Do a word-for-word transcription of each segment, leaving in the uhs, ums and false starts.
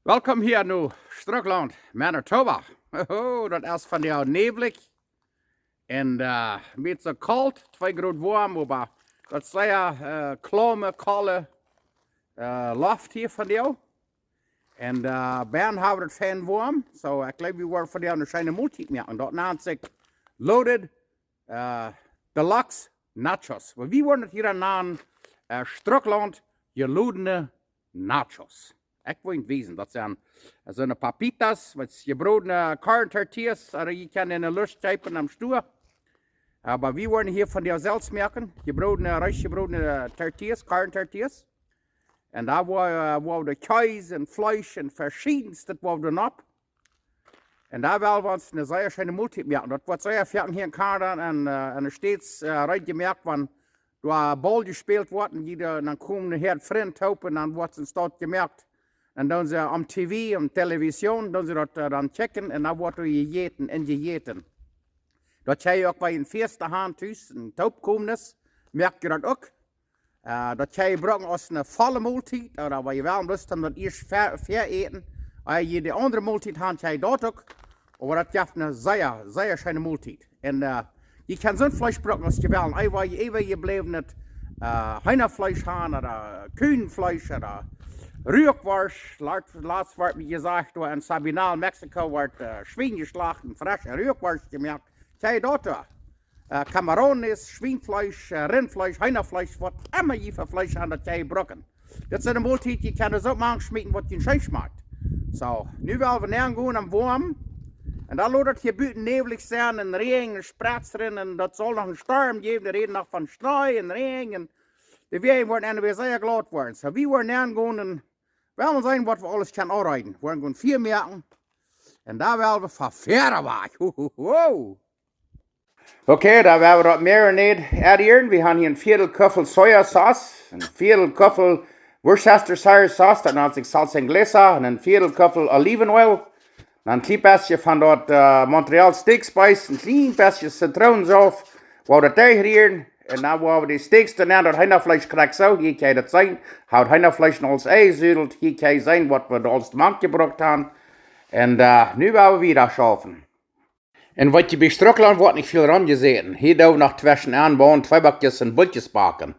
Welkom hia no Strucklaunt, Manitoba. Oh, daut es vondoag näwlich un, äh, een bät kolt, twee Grod woam, oba daut es sea, äh, kloame, kolde, äh, Loft hia vondoag. Un, äh, bennen hab wie daut fein woam. Soo, ekj jleew, wie woaren vondoag eene scheene Moltiet moaken. Daut nant sikj Loaded, äh, Deluxe Nachos. Oba wie woaren daut hia nanen, äh, Strucklaunt, jelodne Nachos. Ekj woa junt wiesen, daut sent, äh, soone Papitas, waut jebrodne Corn Tortillas, äh, jie kjennen en de Lust kjeepen aum Stua. Oba wie woaren hia vondoag selfst moaken, jebrodne, reis jebrodne, äh, Tortillas, Corn Tortillas. Un doa woa, äh, woa wie Kjees un Fleesch un veschiednet, daut woa wie doa nopp. Un doa well wie ons eene sea scheene Moltiet moaken. Daut woat sea foaken hia en Kanada un, äh, en de States, äh, reed jemoakt, wan doa Ball jespält woat un dee, dan komen de Frind toop un dan woat daut jemoakt. Un dan doonen see aum T V, aum Television, doonen see daut, äh, dan kjikjen un dan woat doa jejäten un jejäten. Daut jie uk bie een Fest han tus, een Toopkomes, moakt jie daut uk. Äh, daut jie brucken aus eene volle Moltiet, ooda wan jie wellen bloos dan daut ieescht ve-, veräten, ea jie de aundre Moltiet han, jie daut uk. Oba daut jeft eene sea, sea scheene Moltiet. Un, äh, jie kjennen soon Fleesch brucken aus jie wellen. Ea jie, ea jie bläwen daut, äh, Heenafleesch han, ooda Kuhnfleesch, ooda Ruakworscht. Latst, latst wort mie jesajcht, doa en Sabinal, Mexiko, wort, äh, Schwien jeschlacht un fresche Ruakworscht jemoakt. Jie daut doa. Äh, Camarones, Schwienfleesch, äh, Rintfleesch, Heenafleesch, waut emma jie fa Fleesch han, daut jie brucken. Daut es eene Moltiet, jie kjennen soo mank schmieten, waut junt scheen schmakjt. Soo, nu well wie nenn gonen aum Woam. Un dan lot daut hia buten näwlich sennen un Räajen un Spretz rin. Un daut saul noch een Storm jäwen, dee räden noch von Schnee un Räajen. Un de Wäaj woaren enne Wäaj sea glaut woaren. Soo, wie woaren nenn gonen un well seenen, waut wie aules kjennen aunrieten. Wie woaren gonen Fia moaken. Un dan well wie von Fäa wajch. Ho, ho, ho. Okay, dan woa wie daut marinade aunrieren. Wie han hia een Viedel Kuffel Sojasauce, een Viedel Kuffel Worcester Sauce, daut nant sikj Salsa Inglesa, un een Viedel Kuffel Olivenoil. Dan een kjlien bät von daut, äh, Montreal Steak Spice, een kjlien bät Zitroonsauft, woa wie daut aunrieren. Un dan woa wie de Steaks dan aun daut Heenafleesch krakjt soo, hia kjenn jie daut seenen, hab Heenafleesch en aules enjesudelt, hia kjenn jie seenen, waut wie doa aules mank jebrukt han. Un, äh, nu woa wie wieda schaufen. Un waut jie bie Strucklaunt woat nich väl romjesäten. Hia doo wie noch tweschen aunbauen, Tweeback un Bultjes backen.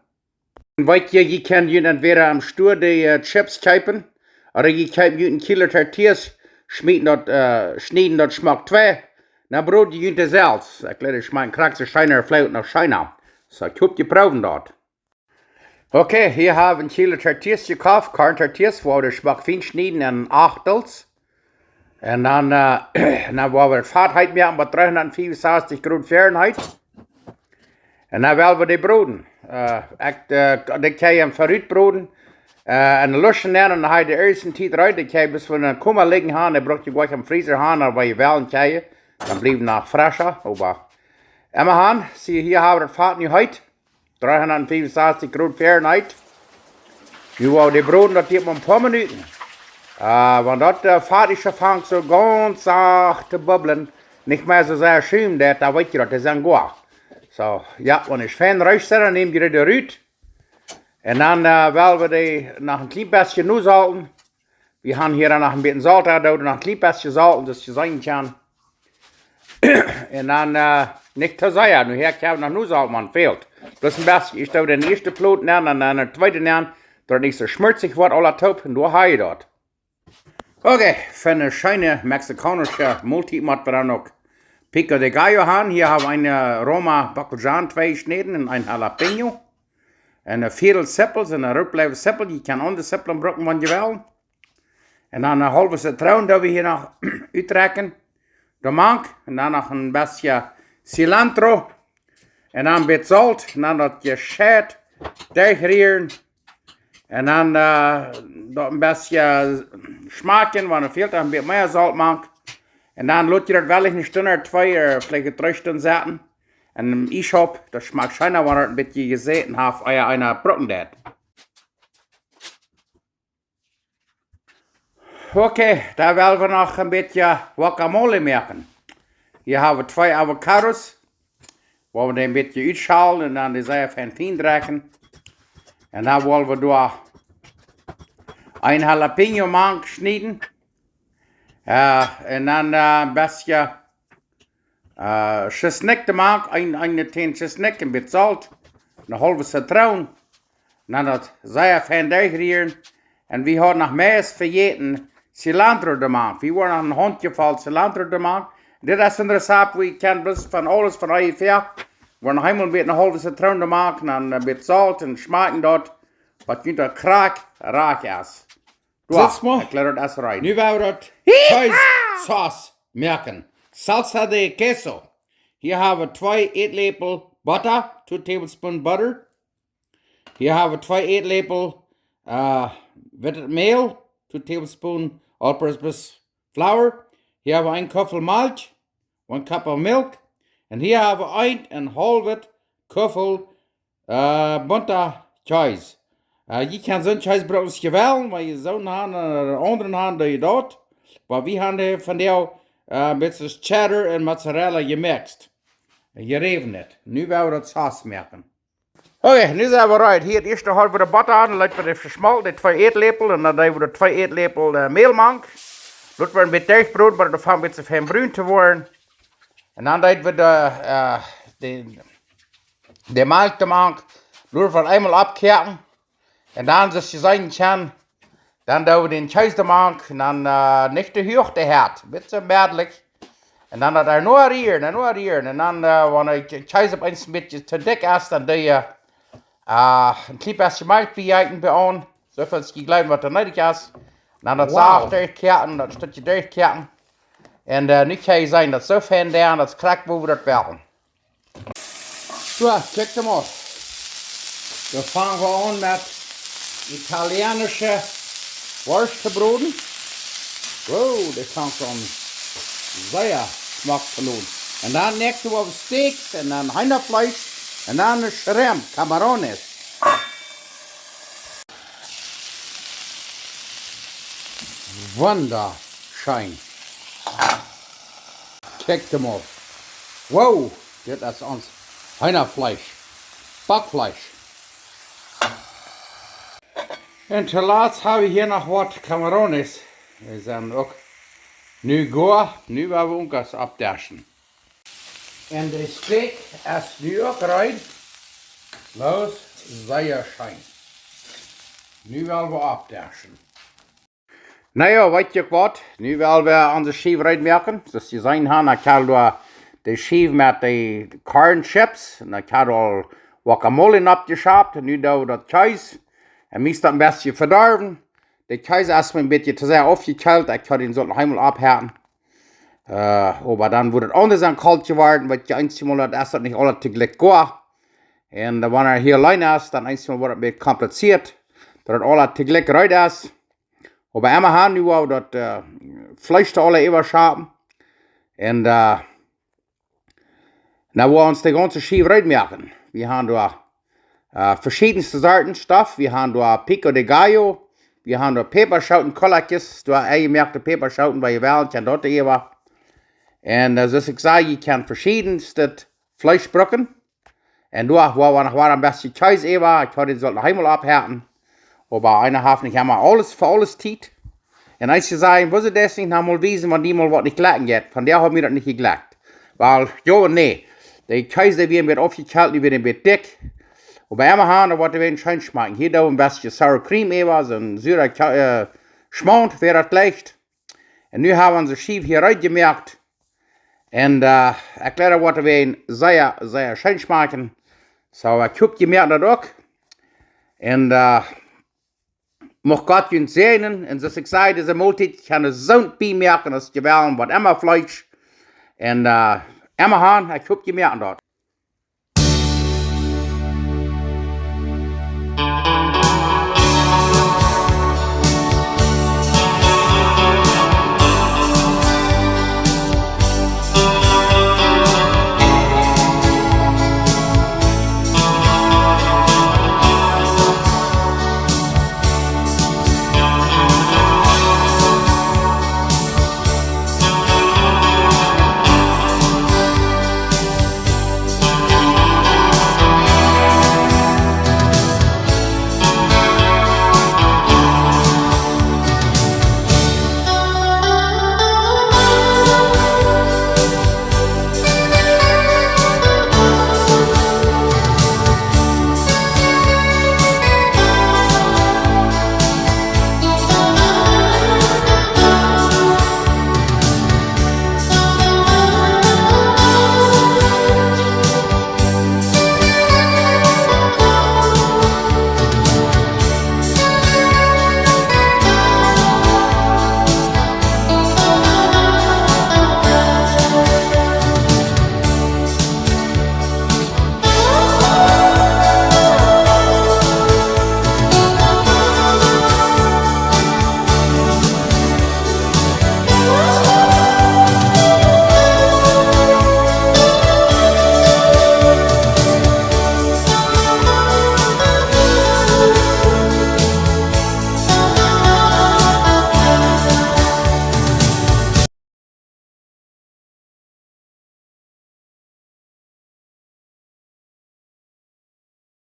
Un waut jie, jie kjennen junt entwäda aum Stua de, äh, Chips kjeepen, ooda jie kjeepen junt een Kilo Tortillas, schmieten daut, äh, schnieden daut schmock twei, dan broden jie dee selfst. Ekj jleew, dee schmakjen krakjt soo scheen, veleicht noch scheena. Soo, ekj hop, jie proowen daut. Okay, hia hab wie een Kilo Tortillas jekoft, Corn Tortillas, woa wie dee schmock fein schnieden en Achtels. Un dan, äh, dan woa wie daut Fat heet moaken bie dreehundatfiefunsastich Grod Fahrenheit. Un dan well wie dee broden. Äh, ekj, äh, dee kjenn jie em Verut broden. Äh, en de Luschen nenn, un dan hab jie de ieeschte Tiet reed, dee kjenn jie bat von een Koma lijen han, dee bruck jie nich em Freezer han, oba wan jie wellen kjenn jie. Dan bliewen dee noch frescha, oba emma han, see, hia hab wie daut Fat nu heet. Dreehundatfiefunsastich Grod Fahrenheit. Nu woa wie dee broden, daut diet mau een poa Minuten. Äh, wan daut, äh, Fat es aunfangt soo gaunz sacht to bubblen, nich mea soo sea schumen deit, dan weet jie daut, dee sent goa. Soo, jo, wan et fein reed es, dan näm jie dee rut. Un dan, äh, well wie dee noch een kjlien bät nosolten. Wie han hia dan noch een bät Solt doa, noch een kjlien bät Solt, daut jie seenen kjennen. Un dan, äh, nich too sea. Nu hia kjenn wie noch nosolten, wan fält. Bloos een bät, ekj doo dän ieeschten Plot nenn, un dan dän tweeden nenn, daut et nich soo schmurtzich woat, aula toop, un doa hab jie daut. Okay, fa eene scheene mexikaunsche Moltiet motten wie dan uk Pico de Gallo han. Hia hab wie een, äh, Roma Bockelzwiebel, twee jeschnäden, un een Jalapeño. Un een Viedel Zippel, soone rootbleiwe Zippel. Jie kjennen aundre Zippeln brucken, wan jie wellen. Un dan een haulwe Zitroon, dee wie hia noch utdrekjen. Doamank. Un dan noch een bät cilantro. Un dan een bät Solt. Un dan daut jescheit derchrieren. Un dan, äh, daut een bät schmakjen, wan et fält, dan een bät mea Solt mank. Un dan lot jie daut woll eene Stund, twee, äh, veleicht dree Stunden sitten. Un em Iesschaup, daut schmakjt scheena, wan et een bät jesäten haft, ea eena brucken deit. Okay, dan well wie noch een bät Guacamole moaken. Hia hab wie twee Avocados, woa wie dee een bät utschälen un dan dee sea fein fien drekjen. Un dan woa wie doa een Jalapeño mank schnieden. Jo, un dan een bät Tschesnikj doamank, een, een Tän Tschesnikj, een bät Solt, eene haulwe Zitroon. Un dan daut sea fein derchrieren. Un wie hauden noch meist vejäten Cilantro doamank. Wie woaren noch een Hauntje voll Cilantro doamank. Dit es een Rezept, wua jie kjennen bloos von aules, von onjefäa. Woaren noch eemol een bät eene haulwe Zitroon doamank, un dan een bät Solt un schmakjen daut, waut junt daut krakjt rajcht es. Sitz mol. Ekj kjlea daut es rein. Nu woa wie daut Cheese Sauce moaken. Salsa de queso. Hia hab wie twee Ätläpel Botta, two tablespoon butter. Hia hab wie twee Ätläpel wittet Mäl, two tablespoon all-purpose flour. Hia hab wie een Kuffel Malkj, one cup of milk. Un hia hab wie een un haulwet Kuffel bunta Cheese. Jie kjennen soon Cheese bruken aus jie wellen, wan jie soon han, aundren han, doo jie daut. Oba wie han dee vondoag een bät cheddar un mozzarella jemixt. Jeräwen. Nu woa wie daut Sauce moaken. Okay, nu sent wie reed. Hia daut ieeschte haulwe Botta aun, leet wie dee veschmolten, dee twee Ätläpel, un dan deed wie dee twee Ätläpel Mäl mank. Lot wie een bät derchbroden, bat daut aunfangt een bät fein brun to woaren. Un dan deed wie dee, dee Malkj doamank, lot wie eemol oppkoaken. Un dan, soo aus jie seenen kjennen, dan doo wie dän Cheese doamank, un dan nich too huach de Hett, bät meddlich. Un dan daut ea noch rieren, ea noch rieren. Un dan, wan de Cheese opp eemol een bät too dikj es, dan doo jie een kjlien bät Malkj biejeeten bie aun, soo väl aus jie jleewen waut needich es. Un dan daut sacht derchkoaken, daut Stekj derchkoaken. Un nu kjenn jie seenen, daut es soo fein doa, daut es krakjt woo wie daut wellen. Soo, kjikj mol. Dan fang wie aun met italienische Worscht to broden. Wow, dee fangt aun sea schmock to loten. Un dan näakjste woa wie Steaks un dan Heenafleesch un dan Shrimp, Camarones. Wundascheen. Kjikj mol. Wow, dit es ons Heenafleesch. Bockfleesch. Un toolatst hab wie hia noch waut Camarones. Dee sent uk nu goa, nu woa wie uk oppdeschen. Un de Steak es nu uk reed. Loos, sea scheen. Nu woa wie oppdeschen. Na jo, weet jie waut? Nu woa wie onse Schiew reed moaken. Soo aus jie jeseenen han, ekj hab doa de Schiew met de corn chips. Un ekj hab aul Guacamole oppjeschaft. Un nu doo wie daut Cheese. Un mie es daut een bät vedorwen. De Cheese es mie een bät too sea aufjekjeelt. Ekj hab dän sult eemol oppheeten. Oba dan woat daut aundasch aun kolt jeworden, wiels jie eensjemol daut es daut nich aules toojlikj goa. Un wan eena hia auleen es, dan eensjemol woat daut een bät kompliziert, daut daut aules toojlikj reed es. Oba emmahan, nu woa wie daut Fleesch doa aul äwaschapen. Un nu woa wie ons de gaunze Schiew reed moaken. Wie han doa veschiedenste Sorten Stoff. Wie han doa pico de gallo. Wie han doa Päpaschooten, Kolakjes, doa eejemoakte Päpaschooten, waut jie wellen, kjenn daut äwa. Un soo aus ekj säd, jie kjennen veschiedenste Fleesch bruken. Un doa woa wie noch waut een bät Cheese äwa. Ekj hab dän sult noch eemol oppheeten. Oba eena haft nich emma aules fa aules Tiet. Un eena sajcht, woo es daut nich, noch mol wiesen, wan dee mol waut nich jlekjen jeit. Vondoag haft mie daut nich jejlekjt. Wiels, jo, nä. De Cheese, dee wia een bät aufjekjeelt, dee wia een bät dikj. Oba emmahan, daut woat wada scheen schmakjen. Hia doo wie een bät sour cream äwa, soon sura Schmaunt, wäa daut jlikjt. Un nu hab wie onse Schiew hia reed jemoakt. Un ekj jleew daut woat wada sea, sea scheen schmakjen. Soo, ekj hop jie moaken daut uk. Un mucht Gott junt säajnen. Un soo aus ekj säd, dise Moltiet kaun eena soont bie moaken aus jie wellen, waut emma Fleesch. Un emmahan, ekj hop jie moaken daut.